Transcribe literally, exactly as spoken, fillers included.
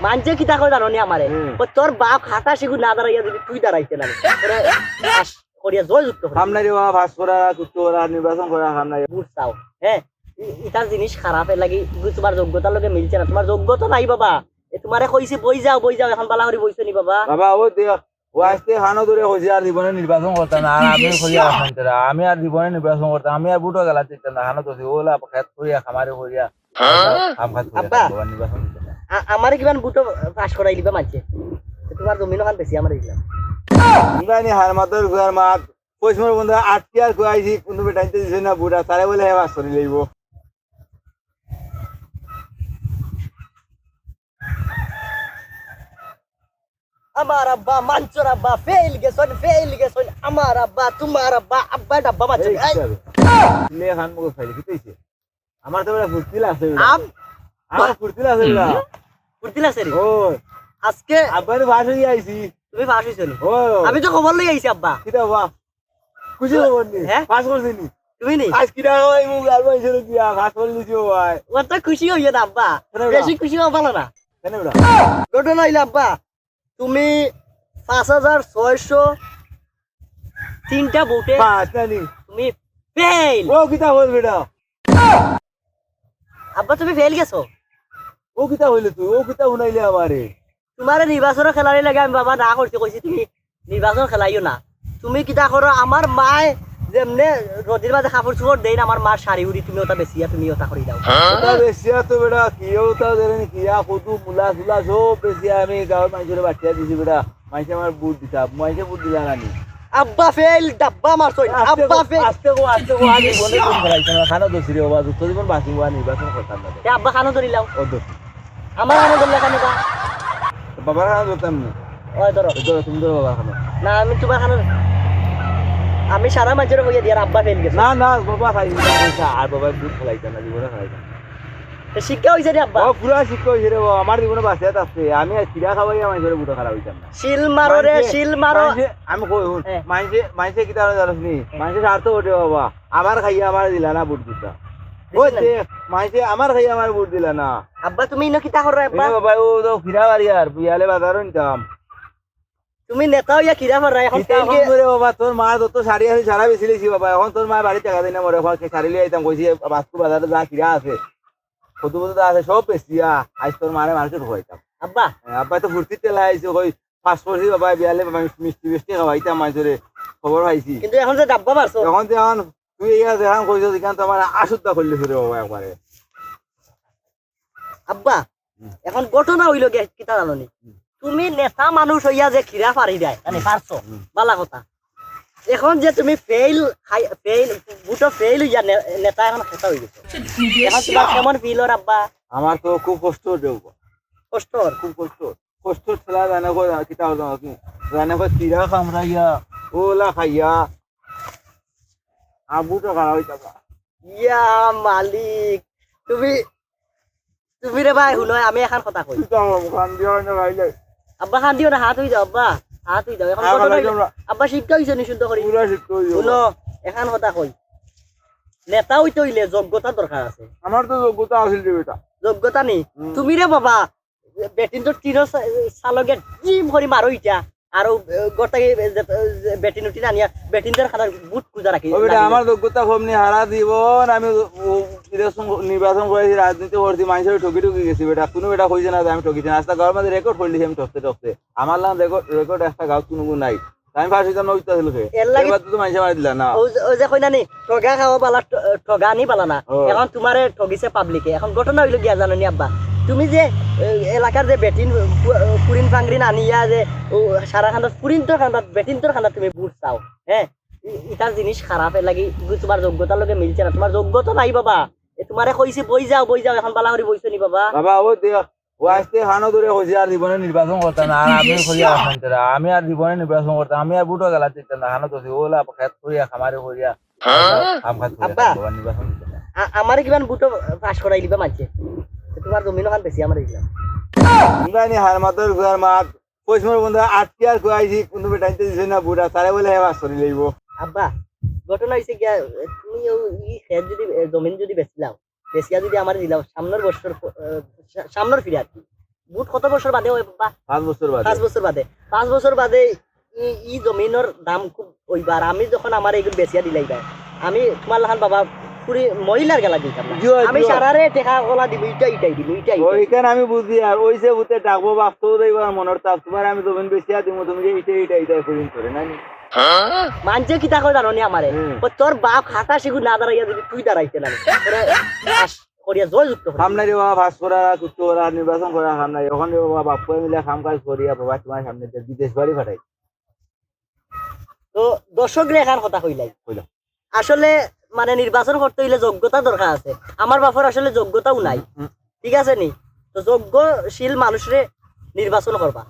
মানষে কিতা কয় জানো নি আমারে? হুম। ও তোর বাপ হাতা শিখু না দাঁড়াইয়া যদি তুই দাঁড়াইতে না, তোরে পাস করিয়া জয়যুক্ত করি। কাম নাই রে বাবা, পাস করা, কুত্ত করা, নির্বাচন করা, কাম নাই। ভোট চাও, হ্যাঁ? ই-, ইতার জিনিস খারাপ, এর লাগি কিন্তু তোমার যোগ্যতার লগে মিলছে না। তোমার যোগ্যতা নাই বাবা। এ তোমারে কইছি বই যাও, বই যাও, এখন বালা করি বইছো নি বাবা? বাবা, ও দেখ, ও আজকে খানো ধরে কইছি আর জীবনে নির্বাচন করতাম না, আর আমি কইয়া রাখলাম তোরা, আমি আর জীবনে নির্বাচন করতাম, আমি আর ভোটও গেলা দিতাম না, খানো ধরছি, ওলা খেত করিয়া, খামারে করিয়া, আম খাত করিয়া আব্বা। থাকবো, আর নির্বাচন দিতাম না। আ-, আমারে কিমান ভোটও পাস করাই দিবা মানষে। তোমার জমিন ওখান বেশি আমারে দিলাম। ইংরানি হার মাতর ঘুরার মাত, পশ্চিমর বন্ধু আটকে আর কইছি, কোনো বেটাইতে দিছে না ভোট, আর তারে বলে হে পাস করি লইব। আমার আব্বা, মানষর আব্বা, ফেইল গেছইন, ফেইল গেছইন। আমার আব্বা, তোমার আব্বা, আব্বা ডাব্বা মানষর। এই এই। কিতা রে? লে খান মুখে ফাইলে, কিতা হইছে? আমার তো বেটা ফুর্তি লাগছে বেটা। আম? আমার ফুর্তি লাগছে বেটা। ফুর্তি লাগছে রে? ও। আজকে আব্বা তো পাস হইয়া আইছি। তুমি পাস হইছো নি? ও। আমি তো খবর লই আইছি আব্বা। কিতা বাবা? খুশি খবর নি? হ্যাঁ? পাস করছি নি? তুমি নি? আজ কিতা খাওয়াই মুখ আর মাইনষরে দিয়া পাস করি লিছি ও ভাই। ও তো খুশি হইয়া না আব্বা। কেন বেটা? বেশি খুশি হওয়া ভালো না। কেন বেটা? ঘটনা হইলে আব্বা, তুমি পাঁচ হাজার ছয়শো তিনটা ভোটে পাস না নি? তুমি ফেইল। ও কিতা হইল বেটা? আব্বা, তুমি ফেইল গেছো। ও কিতা হইলে তুই? ও কিতা হুনাইলে আমারে? তোমারে নির্বাচনও খেলানি লাগে আমি বাবা না করছি, কইছি তুমি নির্বাচন খেলাইও না। তুমি কিতা করো, আমার মায় যেমনে রোদির মাঝে কাপড় চোপড় দেইন, আমার মার শাড়ি উড়ি তুমি ওটা বেচিয়া তুমি ওটা করি দাও। ওটা বেচিয়া তো বেটা, কিও তা দেন, কিয়া কদু, মুলা, সুলা সব বেচিয়া আমি গাঁওর মাইনষরে বাটিয়া দিছি বেটা। মাইনষে আমার ভোট দিতা, মাইনষে ভোট দিলা না নি? আব্বা ফেইল, ডাব্বা মারছইন, আস্তে আব্বা কো, ফেইল। আস্তে কো, আস্তে কো, আমি বলে তুমি খেলাইছো না, খানো দোষী রে বাবা, যত জীবন বাঁচিব আর নির্বাচন করতাম না। এ আব্বা খানো ধরিলাও। ও দোষ। আমার খানো ধরলে কেন বা? বাবার খানো ধরতাম না। ওই ধরো। এই ধরো, তুমি ধরো বাবার খানো। না, আমি তোমার খানো, আমি সারা মাইনষরে কইয়া দিয়ার আব্বা ফেইল গেছে। না, না, বাবা খাই, আর বাবা ভোট খেলাইতাম না, জীবনে খেলাইতাম না। তো শিক্ষা হইছে রে আব্বা? ও, পুরা শিক্ষা হইছে রে বাবা, আমার জীবনে বাঁচিয়া থাকছে। আমি আর চিরা খাওয়াইয়া মাইনষরে ভোট খারাপ হইতাম না। শিল মারো রে, মাইনষে, শিল মারো। মাইনষে, আমি কই হুন, হ্যাঁ। মাইনষে, মাইনষে কিতা জানোস নি? হ্যাঁ। মাইনষে স্বার্থ ভোটে বাবা, আমার খাইয়া আমার দিলা না ভোট দিতা। ওই দিছে না? যে, মাইনষে আমার খাইয়া আমার ভোট দিলা না। আব্বা, তুমি ইনো কিতা করো আব্বা? এ বাবা, ও তো ফিরা বাড়ি আর, বিয়ালে বাজারও নিতাম। তুমি নেতা হইয়া কিরা পাররা, এখন কিতা ফেইল গে- করে বাবা, তোর মা যত শাড়ি আছে সারা বেশি লেছি বাবা, এখন তোর মা বাড়ি টাকা দেয় না মরে, এখন শাড়ি লিয়ে আইতাম, কইছি, বাস্কু বাজারে যা কিরা আছে, কত কত যা আছে, সব বেচিয়া, আজ তোর মারে মার্কেট খাওয়াইতাম। আব্বা। হ্যাঁ, আব্বা তো ফুর্তির ঠেলা আইছে, কই, পাস করছি বাবা, বিয়ালে বাবা, মিষ্টি মিষ্টি খাওয়াইতাম মাইনষরে, খবর পাইছি। কিন্তু এখন যে ডাব্বা মারছো। এখন যে এখন তুই এই আছে, এখন কইছো, এখান তো আমার আশুদ্ধা করলি রে বাবা একবারে। আব্বা, হুম। এখন ঘটনা হইল গিয়া কিতা জানো নি? হুম। তুমি নেতা মানুষ হইয়া যে কিরা পারি দেয়, মানে হুম। পারছো, হুম। বালা কথা। এখন যে তুমি ফেইল, খাই-, ফেইল, ভোটো ফেইল হইয়া নে-, নেতা এখন খেতা হই গেছো। এখন তোমার কেমন ফিল ওর আব্বা? আমার তো খুব কষ্ট হচ্ছে বাবা। কষ্ট ওর? খুব কষ্ট। কষ্ট ঠেলা জানে কই, আর কিতা হলো আপনি? জানে কই, চিরা কামড়াইয়া, ওলা খাইয়া, আবু তো খারাপ হইতাম না। ইয়া মালিক, তুমি, তুমি রে ভাই, হুনো, আমি এখান কথা কই। কিতা হলো, কান দিয়া হয় না, ভাই, যাই। আব্বা, কান দিও না, হাত হই যাও, আব্বা, হাত হই যাও। এখন আ, কথা ভাই, কইলে, যাও না। আব্বা, শিক্ষা হইছে নি শুদ্ধ করি? পুরা শিক্ষা হইছে। হুনো, এখান কথা কই। নেতা হইতে হইলে যোগ্যতা দরকার আছে। আমার তো যোগ্যতা আছিল রে বেটা। যোগ্যতা নেই? হুম। তুমি রে বাবা, বেটিন তো টিনর সা-, সালগে জিম করি মারো ইটা। আর ও, এ, ঘর থাকি, এ, যে, এ, যে বেটিন উঠিন আনিয়া বেটিনদের খাতার বুট খুঁজা রাখি, ও বেটা, লাগি আমার যায়। যোগ্যতা কম নি, হারা জীবন আমি ও, ও, ইলেকশন ক-, নির্বাচন করেছি, রাজনীতি করছি, মাইনষরে ঠকি ঠকি গেছি বেটা। কোনো বেটা কইছে না যে আমি ঠকিছি না। আস্তা গাঁওর মাঝে রেকর্ড করলিছি আমি ঠকতে ঠকতে। আমার লাম রেকর্ড, রেকর্ড একটা গাঁওত কোনো গুণ নাই। আমি পাস হইতাম না, হইতে আসলে কে? এর লাগি এর বাদে তো মাইনষে মারি দিলা না। ও যে, ও যে কইনা নি, ঠগা খাওয়া বালা, ঠ-, ঠগা নি বালা না। ও। এখন তোমারে ঠগিছে পাবলিকে। এখন ঘটনা হইল গিয়া জানো নি আব্বা? তুমি যে, এ, এলাকার যে বেটিন, ফু-, ফুরিন ফাংরিন আনিয়া যে, ও, সারা খান্দাত, ফুরিন্তর খান্দাত, বেটিন্তর খান্দাত তুমি ভোট চাও, হ্যাঁ? ই-, ইটার জিনিস খারাপ, এর লাগি কিন্তু তোমার যোগ্যতার লগে মিলছে না। তোমার যোগ্যতা নাই বাবা। এ, তোমারে কইছি বই যাও, বই যাও, এখন বালা করি বইছো নি বাবা? বাবা, ও দেখ, ও আজকে খানো ধরে কইছি, আর জীবনে নির্বাচন করতাম না, আর আমি কইয়া আসাম তারা, আমি আর জীবনে নির্বাচন করতাম, আমি আর ভোটও গেলা দিতাম না, খানো তো ওলা খেত করিয়া, খামারে করিয়া, হ্যাঁ? আম খাত করিয়া, আব্বা। বাবা নির্বাচন দিতাম না। আ-, আমারে কিমান ভোটও পাস করাই দিবা মানষে। তোমার জমিন ওখান বেশি আমারে দিলাম। ইংরানি হার মাতর ঘুরার মাত, পশ্চিমর বন্ধু আটকে আর কইছি, কোনো বেটাইতে দিছে না ভোট, আর তারে বলে হে পাস করি লইব। আব্বা, ঘটনা হইছে গিয়া, তুমি ও ই খেত যদি, এ, জমিন যদি বেচলাও, বেচিয়া যদি আমার দিলাও, সামনের বছর প-, আহ, সা-, সামনের ফিরে আর কি। ভোট কত বছর বাদে অয় বাবা? পাঁচ বছর বাদে। পাঁচ বছর বাদে। পাঁচ বছর বাদে ই, ই জমিনর দাম খুব অইবা। আর আমি যখন আমার এইগুলো বেচিয়া দিলাই যায়, আমি তোমার লাখান বাবা পুরি মহিলার গেলা দিতাম না। জিও, আমি জিও। সারারে টেকা ওলা দিমু, ইটা ইটাই দিমু, ইটা ইটাই। ওইখান আমি বুঝি, আর ওইছে বুঝতে ডাকবো বাপ তো দেই বা মনর তাপ, তোমার আমি জমিন বেচিয়া দিমু, তুমি যে ইটা ইটা ইটা করিম করে না নি? মানছে কিতা কয় জানো নি আমারে? হুম। ও তোর বাপ হাতা শিখু না দাঁড়াইয়া যদি তুই দাঁড়াইতে না নি। তোরে পাস করিয়া জয় যুক্ত করি। সামনে রে বাবা, পাস করা, কুত্তু করা, নির্বাচন করা, সামনে এখন রে বাবা, বাপ পুয়া মিলে কাম কাজ করিয়া বাবা তোমার সামনে যে বিদেশ বাড়ি পাঠাই। তো দর্শক রে এখান কথা কইলাই। কইলাম। আসলে মানে নির্বাচন করতে হইলে যোগ্যতা দরকার আছে। আমার বাপর আসলে যোগ্যতাও নাই, হুম। ঠিক আছে নি? তো যোগ্যশীল মানুষরে নির্বাচন করবা।